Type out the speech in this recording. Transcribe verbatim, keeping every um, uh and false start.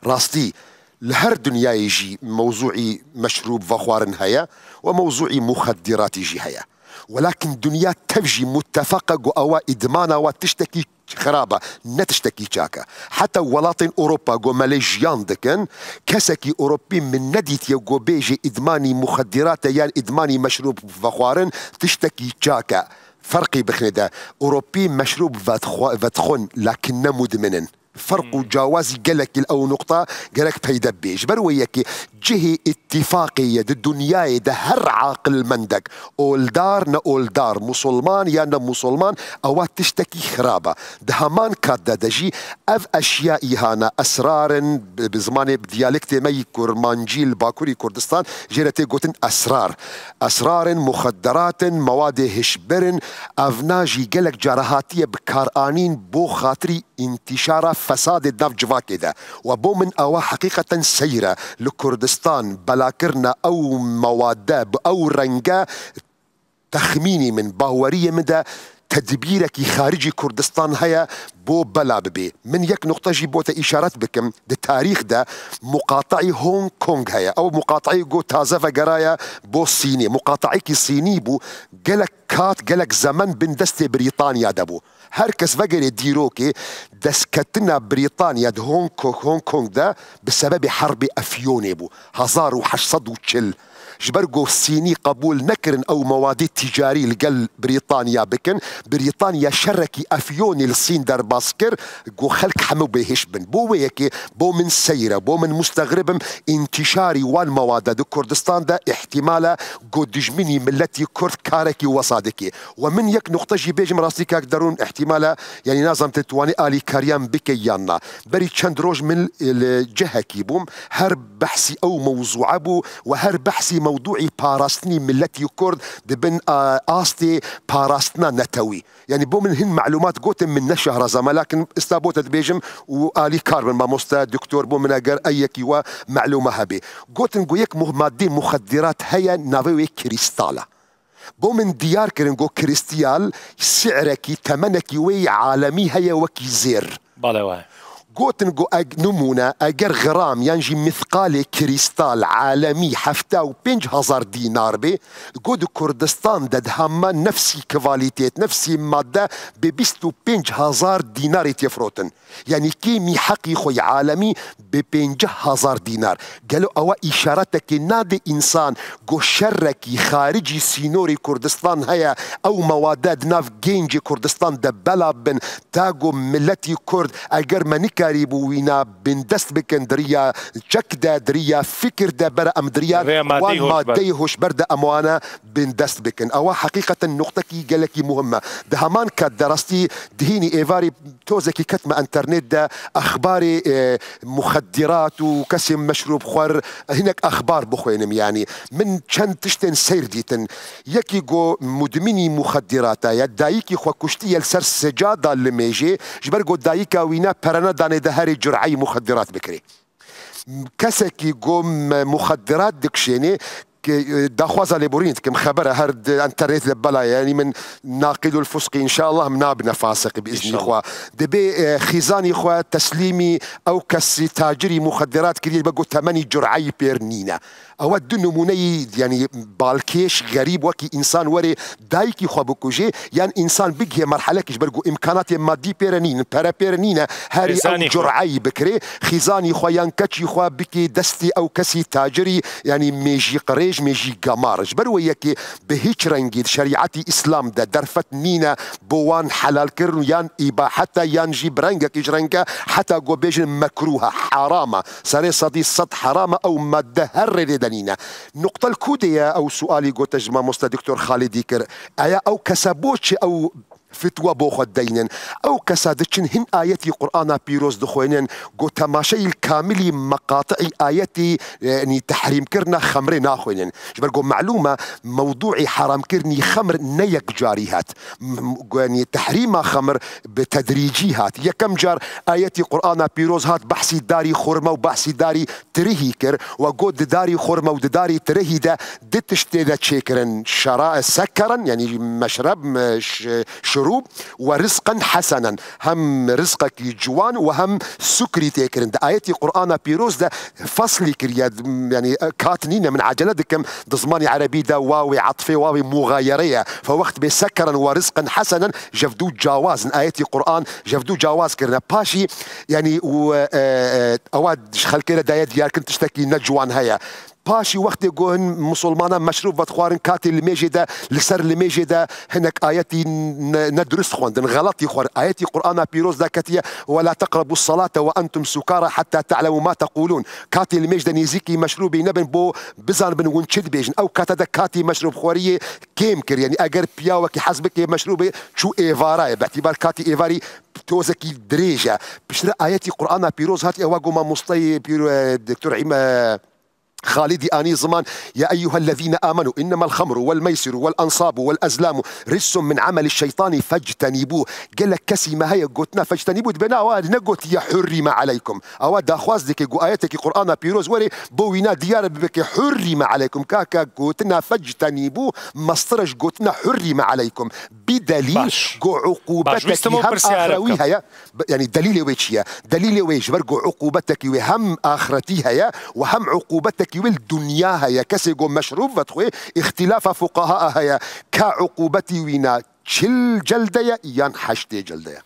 Rastî, li her dinyayê jî mewzûî meşrûb vexwarin heye û mewzûî muxeddiratî jî heye. Welakin dinya tev jî muttefaq e ku ewa îdmana wa tiştekî xirab e, ne tiştekî çak e. Heta welatên Ewropa ku me lê jiyan dikin, kesekî Ewropî min nedîtiye ku bêjê îdmanî muxeddirat e yan îdmanî meşrûb vexwarin tiştekî çak e. Ferqî bixine de, Ewropî meşrûb vedxwe-, vedixwin, lakin ne mudmin in. Ferq û cawazî gelekî li ew nuqta gerek peyde bê. Ji ber wê yekê cihê îtîfaqê ye di dinyayê de her aqilmendek, oldar ne oldar, musulman ya ne musulman, ewa tiştekî xirab e. Di heman kat de de jî ev eşya îhana esrar in, bi, bi zimanê, bi diyalektê me yî kurmancî li Bakurî Kurdistan jê re tê gotin esrar. Esrar in, muxedderat in, mewadê hişbir in, evna jî gelek cara hatiye bikaranîn bo xatirî întîşara fesadê di nav civakê de. We bo min ewa heqîqeten seyr e. Li Kurdistan belakirina ew mewade bi ew renge, texmînî min, baweriyê min de tedbîrekî xaricî Kurdistan heye bo bela bibê. Min yek nuqte jî bo te îşaret bikim. Di tarîx de muqataî Hong Kong heye. Ew muqataî ku taze vegeraye bo Sînê. Muqataîkî Sînî bû, gelek kat, gelek zemen bin destê Brîtanya de bû. Her kes vegerê dîrokê, destketina Brîtanya di Hong Kong, Hong Kong de bi sebebê herbê Efyonê bû, hezar û heşt sed û çil. Ji ber ku Sînî qebûl nekirin ew mewadê ticarî li gel Brîtanya bikin, Brîtanya şerekî Efyonê li Sîn derbas kir, ku xelk hemû bêhiş bin. Bo wê yekê, bo min seyr e, bo min mustexrib im, întîşarî wan mewade di Kurdistan de îhtîmal e ku dijminî miletî Kurd karekî wesa dike. We min yek nuqte jî bêjim, rastî kak Derûn, îhtîmal e, yanî nazam te dituwanî alîkariyan bike yan na. Berî çend roj min li cihekî bûm, her behsî ew mewzûe bû û her behsî mewdûî parastinî miletî Kurd di bin, a, astê parastina netewî. Yanî bo min hin melûmat gotin, min ne şahraza me, lakin ista bo te dibêjim û alîkar bin mamoste, doktor, bo min eger ey yekî we melûme hebe. Gotin ku yek mu-, madde muxeddirat heye, navê wê krîstal e. Bo min diyar kirin ku krîstal sî'rekî, temenekî wê yê alemî heye wekî zêr. Bale wayê. Gotin ku eg-, nimûne, eger gram yan jî mîthqalê krîstal alemî hefta û pênc hezar dînar bê, ku di Kurdistan de di hema nefsî kvalîtêt, nefsî madde bi bîst û pênc hezar dînarê tê firotin. Yanî kêmî heqî xwe yê alemî bi pêncî hezar dînar. Gelo ewa îşaretekê nade însan ku şerekî xaricî sînorê Kurdistan heye, ew mewade di nav gencê Kurdistan de bela bin, ta ku miletî Kurd, eger me nikarîbû wîna bindest bikin di riya çek de, di riya fikir de, bera em di riya Rêya madeyê wan hûşber. Madeyê hûşber de em wana bindest bikin. Ewa heqîqeten nuqtekî gelekî muhim e. Di heman kat de rastî dihînî êvarî tozekî ketme enternet de exbarê, e, muxeddirat û kesên meşrûbxwer, hinek exbar bixwênim yanî. Min çend tiştên seyr dîtin. Yekî ku mudminî muxeddirata ye, dayikî xwe kuştiye li ser sicada limêjê, ji ber ku dayika wî ne pere nedane de herê cureyî muxeddirat bikirê. Kesekî ku me muxeddirat dikişênê, ke, e, daxwaza lêborînê dikim, xebere her di enternet de bela ye. Yanî min naqîdul fusqî, înşallah, min nabine fasiq bi îznî Înşallah. Xwe. Dibê, e, xîzanî xwe teslîmî ew kesî tacirî muxeddirat kiriye, be got temenî cureyî pêr nîne. Ew du nimûneyî, yanî balkêş, xerîb, wekî însan werê dayikî xwe bikujê, yan însan bigihê merhelekî ji ber ku îmkanatê madî pêre nîn, pere pêre nîne, herî Xîzanî ew xwe. Cureyî bikirê, xîzanî xwe yan keçî xwe bikê destê ew kesî tacirî, yanî mêjî qirêj, mêjî gemar. Ji ber wê yekê bi hîç rengî di şerîetî Îslam de derfet nîne bo wan helalkirin û yan îbahete yan jî bi rengekî ji renge heta ku bêjin mekrûh e, heram e. Serê sedî sed heram e, ew madde her rê lê de nîne. Nuqtel ku de ye ew sualî ku te ji mamoste Doktor Xalidî kir. Eya ew kese bo çi ew fitwe bo xwe deynin? Ew kesa diçin hin ayetî Qur'ana pîroz dixwênin, ku temaşeyî li kamilî meqatî ayetî, e, yanî tehrîmkirina xemrê naxwênin. Ji ber ku melûm e, mewdûî heramkirinî xemr ne yekcarî hat. M-, m-, yanî tehrîma xemr bi tedrîcî hat. Yekem car ayetî Qur'ana pîroz hat, behsî darî xurme û behsî darî tirihî kir. We got di darî xurme û di darî tirihî de du tiştê de çêkirin. Şera-, sekerin, yanî meşreb, me-, ş-, مشروب ورزقا حسنا. Hem rizqekî ciwan û hem sukrî tê kirin. Di ayetî Qur'ana Pîroz de feslî kiriye, yani kat nîne, min acele dikim, di zimanî erebî de wawê etfê, wawê muxayere ye. Fe wext bê sekeren wa rizqan hesenen, ji hev du cawaz in. Ayetî Qur'an ji hev du cawaz kirine. Paşî, yani, û, e, e, ewa ji xelkê re daye diyarkirin tiştekî ne ciwan heye. Paşî wextê ku hin misilmana meşrûb vedixwarin, katê limêjê de, li ser limêjê de hinek ayetî ne, ne durust xwendin, xeletî xwendin. Ayetî Qur'ana Pîroz de ketiye, "Ve la teqrebu salate ve entum sukara hatta ta'lemu ma tequlun." Katê limêj de nêzîkî meşrûbê nebin, bo bizanibin hûn çi dibêjin. Ew kate de katî meşrûbxweriyê kêm kir. Yani eger piyawekî hez bike meşrûbê, çû êvarayê. Bi îtîbar katî êvarî tozekî dirêj e. Piştre ayetî Qur'ana Pîroz hatiye, ewa ku mamosteyê pîro, e, Doktor Îme-, Xalidî anî ziman, "Ya eyyuhellezîne amenu, innemel xemru wel meysiru wel ensabu wel ezlamu rijsun min ameli şeytanî fectenîbû." Gelek kesî me heye gotina fectenîbû dibe, na, ewa negotiye hurrîme aleykum. Ewa daxwaz dike ku ayetekî Qur'ana Pîroz were, bo wîna diyar bibike hurrîme aleykum. Kaka gotina fectenîbû mestir e ji gotina hurrîme aleykum. Bi delîl Baş. ku Baş, wîstim ew uqubetekî hem pirsyarê axrewî bikim. heye. Bi-, yani delîlê wê çi ye? Delîlê wê ji ber ku uqubetekî wê hem axretî heye û hem uqubetekî wê li dinya heye. Kesê ku meşrûb vedixwe, îxtîlafa fuqaha heye. Ka uqubetî wîna çil celde ye yan heştê celde ye?